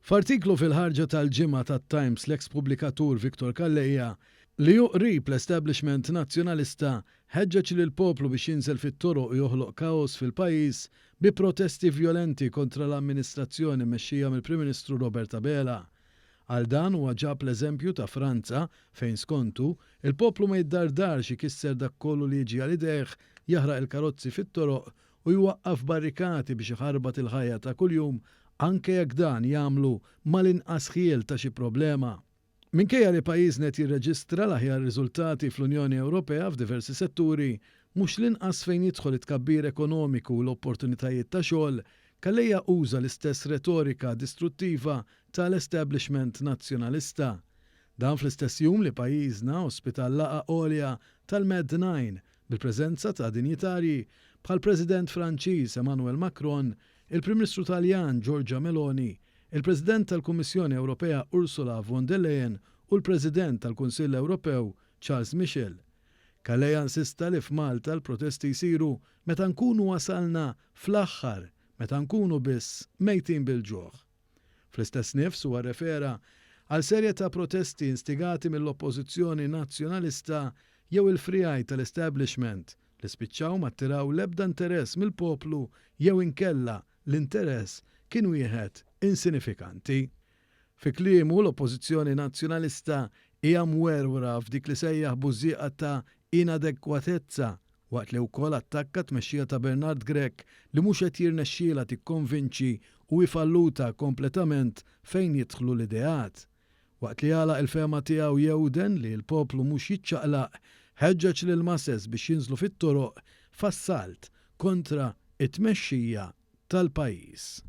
F'artiklu fil-ħarġa tal-Ġimgħa tat-Times l-eks pubblikatur Victor Calleja, li hu qrib l-establishment Nazzjonalista, ħeġġeġ lill-poplu biex jinżel fit-toroq u joħloq kaos fil-pajjiż bi protesti vjolenti kontra l-amministrazzjoni mmexxija mill-Prim Ministru Robert Abela. Għal dan huwa ġab l-eżempju ta' Franza fejn skontu, il-poplu ma jiddardarx ikisser dak kollu li jiġi għal idejh, jaħraq il-karozzi fit-toroq u jwaqqaf barrikati biex iħarbat il-ħajja ta' kuljum anke jekk dan jagħmlu mal-inqas ħjiel ta' xi problema. Minkejja li pajjiżna qed jirreġistra l-aħjar riżultati fl-Unjoni Ewropea f'diversi setturi, mhux l-inqas fejn jidħol it-tkabbir ekonomiku u l-opportunitajiet ta' xogħol, Calleja uża l-istess retorika distruttiva ta' l-establishment Nazzjonalista. Dan fl-istess jum li pajjiżna ospita l-laqgħa għolja tal-Med Nine bil-preżenza ta' dinjitarji bħall-President Franċiż Emmanuel Macron, il-Prim Ministru Taljan Giorgia Meloni, il-President tal-Kummissjoni Ewropea Ursula von der Leyen u l-President tal-Kunsill Ewropew Charles Michel. Calleja insista li f'Malta l-protesti jsiru meta nkunu wasalna fl-aħħar, meta nkunu biss mejtin bil-ġuħ. Fl-istess nifs huwa rrefera għal serje ta' protesti instigati mill-Oppożizzjoni Nazzjonalista jew il-friegħi tal-establishment li spiċċaw ma attiraw l-ebda interess mill-poplu jew inkella l-interess kien wieħed insinifikanti. Fi kliemu l-Oppożizzjoni Nazzjonalista hija mwerwra f'dik li sejjaħ bużżieqa ta' inadekwatezza waqt li wkoll attakka t-tmexxija ta' Bernard Grech li mhux qed jirnexxielha tikkonvinċi u hi falluta kompletament fejn jidħlu l-ideat. Waqt li għalaq il-fehma tiegħu jewden li l-poplu mhux jiċċaqlaq, ħeġġeġ lill-masses biex jinżlu fit-toroq f'assalt kontra t-tmexxija tal-pajjiż.